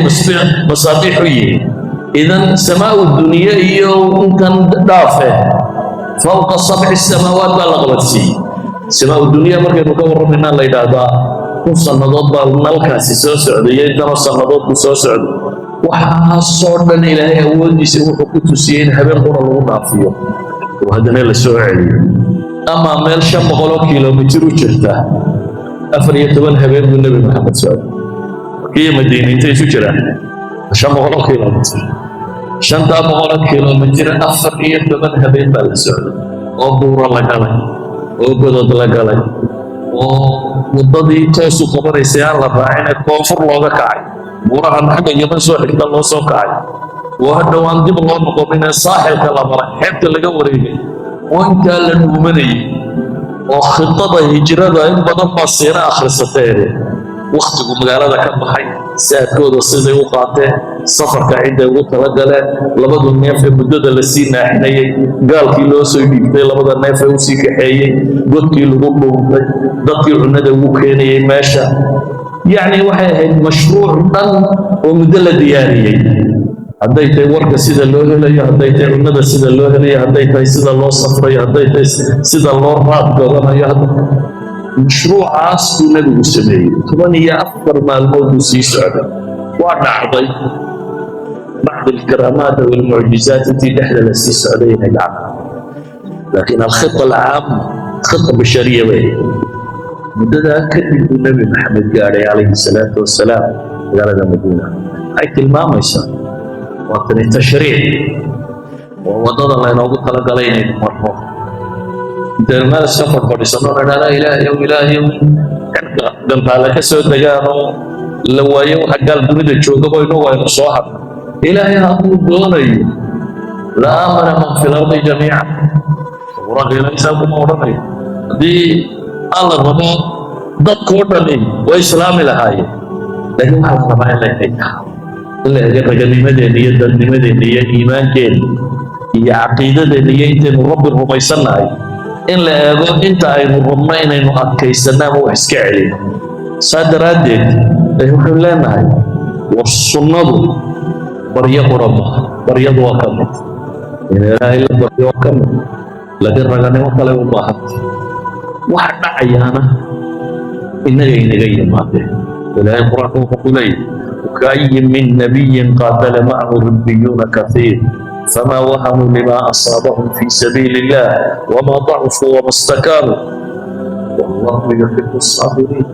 masaabiixu yihiin. إذن سماء الدنيا iyo intan dhaafe, فوق سبع سماوات baa la qabadsiiyey. سماء الدنيا markaynu ka warramaynaa la yidhaahdaa 1000 sannadood baa nalkaasi soo socday iyo intanoo sannadood buu soo socday. Waxaasoo dhan Ilaahay awooddiisa wuxuu ku tusiyey in habeen qura lagu dhaafiyo oo haddana la soo celiyo. Ama meel 500 kilomitir u jirta 14 habeen buu Nebi Maxamed socday. Kiyo Madiina intay isu jiraan? 500 kilomitir. 500 kilomitir 14 habeen baa la socday, oo buuro la galay, oo godod la galay, oo waddadii toosu qabanaysay aan la raacine koonfur looga kacay, buurahan xagga Yaman soo xigta loo soo kacay, oo hadhow aan dib loo noqonine saaxilka la maray, xeebta laga wareegay, oo intaa la dhuumanayay, oo khidada hijrada in badan baa siina akhrisateene, wakhtigu magaalada ka baxay, saadkooda siday u qaateen, safarka cidday ugu talagaleen, labadu neef ee muddada lasii naaxinayey, gaalkii loo soo dhiibtay labada neef ee usii kaxeeyey, godkii lagu dhuuntay, dadkii cunnada ugu keenayey meesha. Yacni waxay ahayd mashruuc dhan oo muddo la diyaariyey, hadday tahay warka sida loo helayo, hadday tahay cunnada sida loo helayo, hadday tahay sida loo safrayo, hadday tahay sida loo raad godanayo. Mashruucaas buu Nebigu sameeyey. 14 maalmood buu sii socday. Waa dhacday بعض الكرامات والمعجزات intii dhexda la sii socday inay dhacdo, laakiin الخطة العامة خطة بشرية bay. Muddadaa kadib buu Nebi Maxamed gaadhay calayhi salaatu wasalaam magaalada Madiina. Waxay tilmaamaysaa waa tani tashriic, waa waddada laynoogu talagalay inaynu marno. Intaynu meel iska fadhfadhiisano idhahdaa, "Ilaahayow, Ilaahayow," cirka gantaale ka soo degaanoo la waayo waxa gaal dunida joogaba, inagu aynu soo hadno. Ilaahay hadduu doonayo, لآمن من في الأرض جميعا. Qur-aanka Ilaahay saa kuma odhanayo. Haddii Alla rabo, dadkoo dhani way islaami lahaayeen, laakiin waxaa la rabaa in la imtixaamo, in la ego raganimadeenna iyo dadnimadeenna iyo iimaankeenna iyo caqiidadeenna iyo intaynu Rabbi rumaysannahay, in la eego inta aynu rabno inaynu adkaysanno ama wax iska celino. Saa daraaddeed waxaynu leenahay, war sunnadu baryo qura maaha. Baryadu waa ka mid, in Ilaahay la baryo waa ka mid, laakiin raganimo kale u baahanta. Waxa dhacayaana innaga inaga yimaadeen. Ilaahay Qur-aanka wuxuu ku leeyahy: وكأي من نبي قاتل معه ربيون كثير فما وهنوا لما أصابهم في سبيل الله وما ضعفوا وما استكانوا والله يحب الصابرين.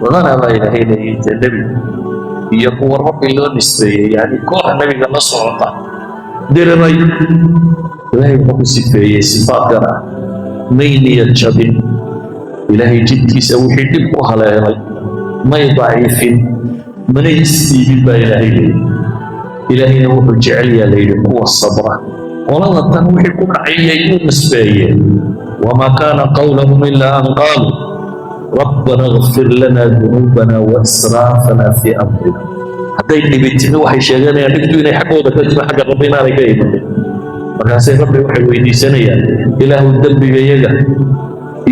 Badanaa baa Ilaahay leeyahay nebi iyo kuwa Rabbi loo nisbeeyey, yani koox nebiga la socota diriray, Ilaahay wuxuu ku sifeeyey sifaadkan ah: may niyad jabin Ilaahay jidkiisa wixii dhib ku haleelay, may daciifin, manay isdiibin baa Ilaahay leeyahy. Ilaahayna wuxuu jecel yaa la yidhi kuwa sabra. Qolada tan wixii ku dhacayay u nisbeeyeen: وما كان قولهم إلا أن قالوا ربنا اغفر لنا ذنوبنا وإسرافنا في أمرنا. Hadday dhibitimi, waxay sheeganayaan dhibtu inay xaggooda ka timi, xagga Rabbi inaanay ka imanin. Markaasay Rabbi waxay weydiisanayaan, "Ilaahu, dembigayaga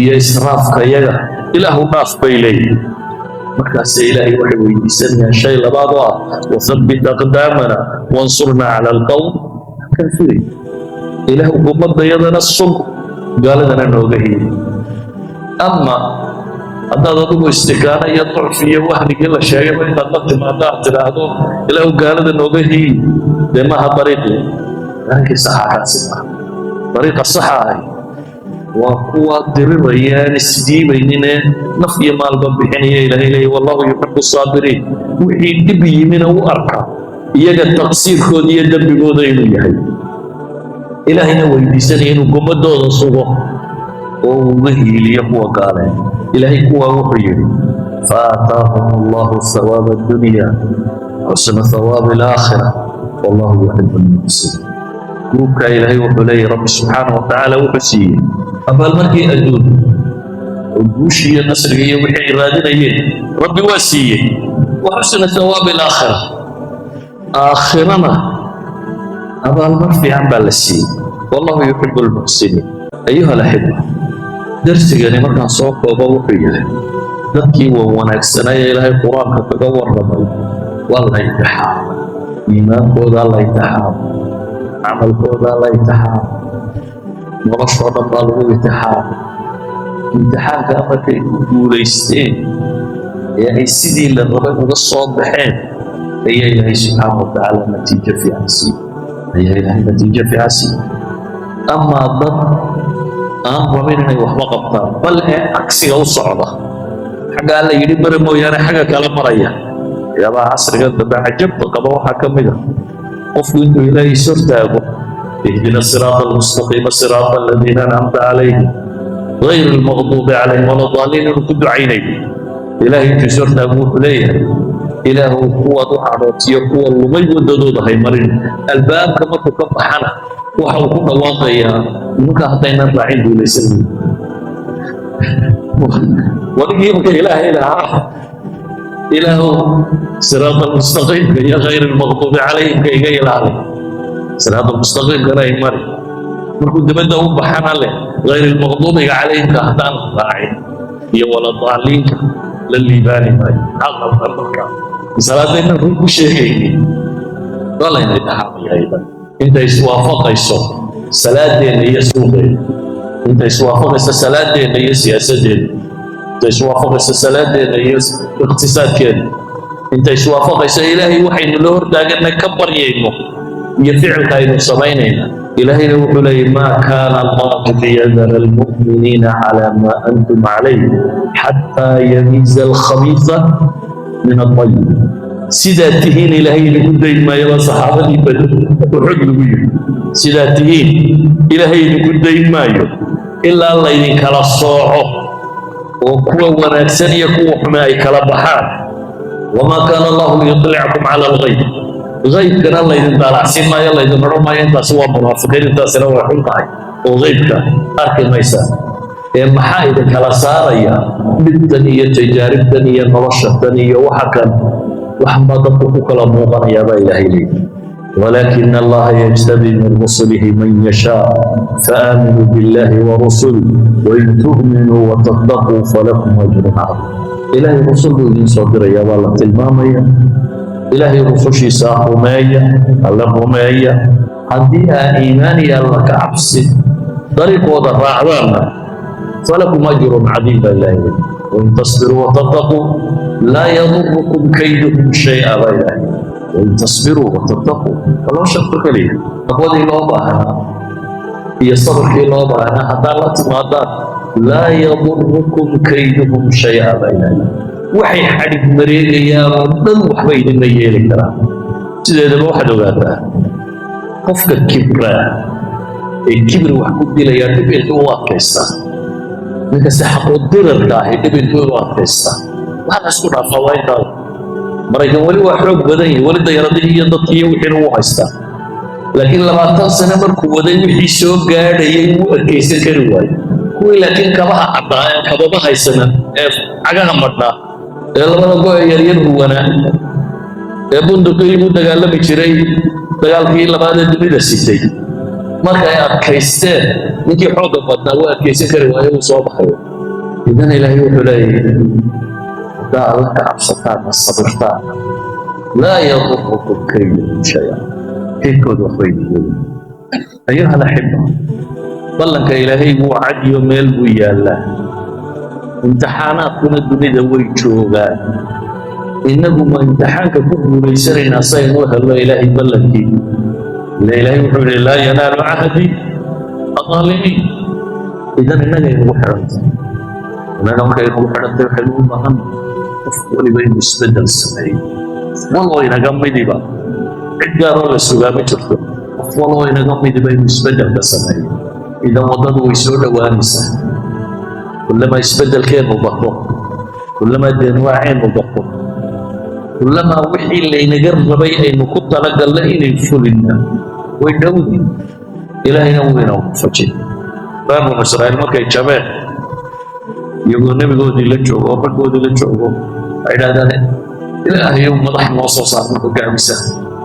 iyo israafkayaga Ilaahu dhaaf," bay leeyihin. Markaase Ilaahay waxay weydiisanayaan shay labaad oo ah: وثبت أقدامنا وانصرنا على القوم الكافرين. Ilaahu, ummadayadana sug, gaaladana nooga hiili. Ama haddaad adigu istikaano iyo ducfi iyo wahnigii la sheegayba intaad la timaado aad tidhaahdo, "Ilaahu, gaalada nooga hiili," dee maaha dariiqii, dariiqii saxa kaasi maaha. Dariiqa saxa ahi waa kuwa diriraya, aan isdiibaynine, naf iyo maalba bixinaya. Ilaahay leeya: والله يحب الصابرين. Wixii dhib yimina u arka iyaga taqsiirkooda iyo dembigooda inuu yahay, Ilaahayna weydiisanaya inuu gommadooda sugo oo uga hiiliyo kuwa gaale. Ilaahay kuwaa wuxuu yidhi: فآتاهم الله ثواب الدنيا وحسن ثواب الآخرة والله يحب المحسنين. Gruubkaa Ilaahay wuxuu leeyahy, Rabbi subxaana wa tacaala wuxuu siiyey abaalmarkii adduun oo guushii iyo nasriga iyo wixii ay raadinayeen Rabbi waa siiyey, وحسن ثواب الآخرة, aakhirana abaalmar fiican baa la siiyey. والله يحب المحسنين. أيها الأحبة, darsigani markaan soo koobo wuxuu yahay: dadkii waa wanaagsanaa ee Ilaahay Qur-aanka kaga warramay waa la imtixaamay. Iimaankoodaa la imtixaamay, camalkoodaa la imtixaamay, noloshoo dhan baa lagu imtixaamay. Imtixaanka markay ku guulaysteen ee ay sidii la rabay uga soo baxeen, ayaa Ilaahay subxaana wa tacaala natiijo fiican siiyey, ayaa Ilaahay natiijo fiican siiyey. Amaa dad aan rabin inay waxba qabtaan, bal ee cagsiga u socda, xagga Alla yidhi mara mooyaane xagga kale maraya. Waxyaabaha casriga dambe cajabta qaba waxaa ka mid a qofku intuu Ilaahay is hortaago: اهدنا الصراط المستقيم صراط الذين أنعمت عليهم غير المغضوب عليهم ولا الضالين, inuu ku ducaynayo. Ilaahay intuu is hortaago wuxuu leeyahay: "Ilaahu, kuwaad u cadhootiyo kuwa lumay waddadooda hay marin." Albaabka markuu ka baxana waxa uu ku dhawaaqayaa: "Nimanka haddaynan raacin guulaysan." Wadigii marka Ilaahay lahaa, "Ilaahu, siraat almustaqiimka iyo غير المغضوب عليهimka iga ilaali, siraat almustaqiimkana ay mari," markuu dibadda u baxana leh: "غير المغضوب عليهimka haddaan raacin iyo ولا الضالينka la liibaani maayo." Maxaa qaldan marka? Salaadaynan run ku sheegaynin waa layna imtixaamaya aydan. Intay iswaafaqayso salaadeenna iyo suuqeenna, intay iswaafaqayso salaadeenna iyo siyaasadeenna, intay iswaafaqayso salaadeenna iyo iqtisaadkeenna, intay iswaafaqayso Ilaahay waxaynu la hortaaganna ka baryayno iyo ficilka aynu samaynayna. Ilaahayna wuxuu leeyay: ما كان الله ليذر المؤمنين على ما أنتم عليه حتى يميز الخبيث من الطيب. Sidaa tihiin Ilaahay idinku dayn maayo baa saxaabadii Badr, Uxud lagu yidhi. Sidaa tihiin Ilaahay idinku dayn maayo. Ilaa laydinkala sooco oo kuwa wanaagsan iyo kuwa xume ay kala baxaan. وما كان الله ليطلعكم على الغيب. Haybkana laydin daalacsiin maayo, laydin odhan maayo intaasi waa munaafiqiin, intaasina way xun tahay, oo haybka arki maysaa. Ee maxaa idinkala saaraya dhibtan iyo tajaaribtan iyo noloshatan iyo waxa kan? Waxbaa dadku ku kala muuqanayaa baa Ilaahay leeyahy. ولكن الله يجتبي من رسله من يشاء، فآمنوا بالله ورسله، وإن تؤمنوا وتتقوا فلكم أجر عظيم. Ilaahay rusul buu idiin soo dirayaa baa la tilmaamaya. Ilaahay rusushiisaa rumeeya, Alle rumeeya. Haddii aa iimaan iyo Alla ka cabsi dariiqooda raacdaanna, فلكم أجر عظيم baa Ilaahay leeyahy. وإن تصبروا وتتقوا لا يضركم كيدهم شيئا baa Ilaahay. وإن تصبروا وتتقوا, laba sharto keliya: taqwadii loo baahnaa iyo sabrkii loo baahnaa haddaa la timaadaan, لا يضركم كيدهم شيئا baa Ilaahay. Waxay xadhig mareegayaan oo dhan waxba idinma yeeli karaan. Sideedaba waxaad ogaataa, qofka kibraa ee kibri wax ku dilayaa dhib intuu u adkaystaa, ninka si xaqudirarka ahi dhib intuu u adkaystaa, waxaa la isku dhaafaa waa intaada. Maraykan weli waa xoog badan yahi, weli dayaradihii iyo dadkii iyo wixiina wuu haystaa, laakiin 20 sano markuu waday wixii soo gaadhayay wuu adkaysan kari waaye. Kuwii laakiin kabaha caddaa ee kababa haysanan, ee cagaha madhnaa, ee labada go' ee yaryar huwanaa, ee bunduqii lagu dagaalami jiray dagaalkii labaad ee dunida sitay, markay adkaysteen, ninkii xoogga badnaa wuu adkaysan kari waaye, wuu soo baxay. Idan Ilaahay wuxuu leeyahay, haddaa Alla ka cabsataan, sabirtaan, لا يضركم كيدهم شيئا, kaydkooda waxbay yeelin. أيها الأحبة, ballanka Ilaahay wuu cadiyo, meel buu yaallaa. Imtixaanaadkuna dunida way joogaan. Innagu ma imtixaanka ku guulaysanaynaa saynu u helno Ilaahay ballankii? Ila Ilaahay wuxuu yihi: لا ينال عهدي الظالمين. Idan innagay nagu xidhantay. Innaga markay nagu xidhantay, waxaynu u baahan qof waliba inuu isbeddel sameeyo. Waloo inaga midiba, cid gaaroo la sugaa ma jirto, qof waloo inaga midiba inuu isbeddelka sameeyo. Idan waddadu way soo dhowaanaysaa. Kullamaa isbeddelkeennu bato, kullamaa deenwaaceennu bato, kullamaa wixii laynaga rabay aynu ku talagalna inay fulinna, way dhowdi, Ilaahayna wuu ina fajin. Reer Banu Israa'iil markay jabeen, iyagoo nebigoodii la joogo oo raggoodii la joogo, waxay idhahdaan: "Ilaahayow, madax noo soo saarna hogaamisa,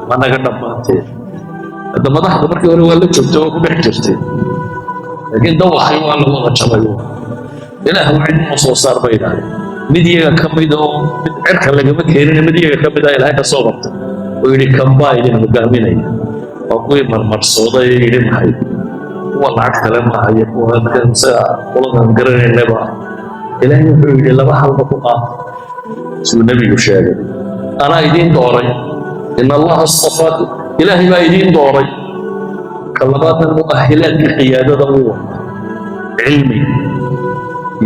waa naga dhammaanteen." Hadda madaxda markii hore waa la joogtay oo ku dhex jirtay, laakiin dawakhay, waa la wada jabay. "Ilaahu, cid noo soo saar," bay idhahdeen. Mid iyaga ka mid oo mid cirka lagama keenin, mid iyaga ka mid ah Ilaahay ka soo qabtay oo yidhi: "Kan baa idin hogaaminaya." Waa kuwii marmarsooday ee yidhi: "Maxay kuwa lacag kale maaha iyo kuwa isaga qoladan garanaynaba?" Ilaahay wuxuu yidhi: "Laba halba ku qaata," siduu nebigu sheegay. Anaa idiin dooray, إن الله اصطفاكم, Ilaahay baa idiin dooray. Ka labaadna mu'ahilaadka qiyaadada uu wata, cilmi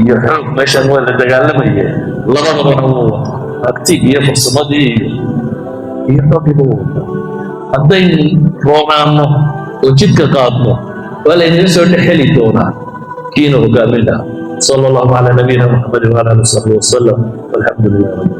iyo xoog, meeshan waa la dagaalamaye, labadabana wuu wata, tactic iyo farsamadii iyo xooggiiba wuu wata. Haddaynu roonaanno oo jidka qaadno, waa laynaga soo dhex heli doonaa kiina hogaamin lahaa. صلى الله على نبينا محمد وعلى اله وصحبه وسلم، والحمد لله رب.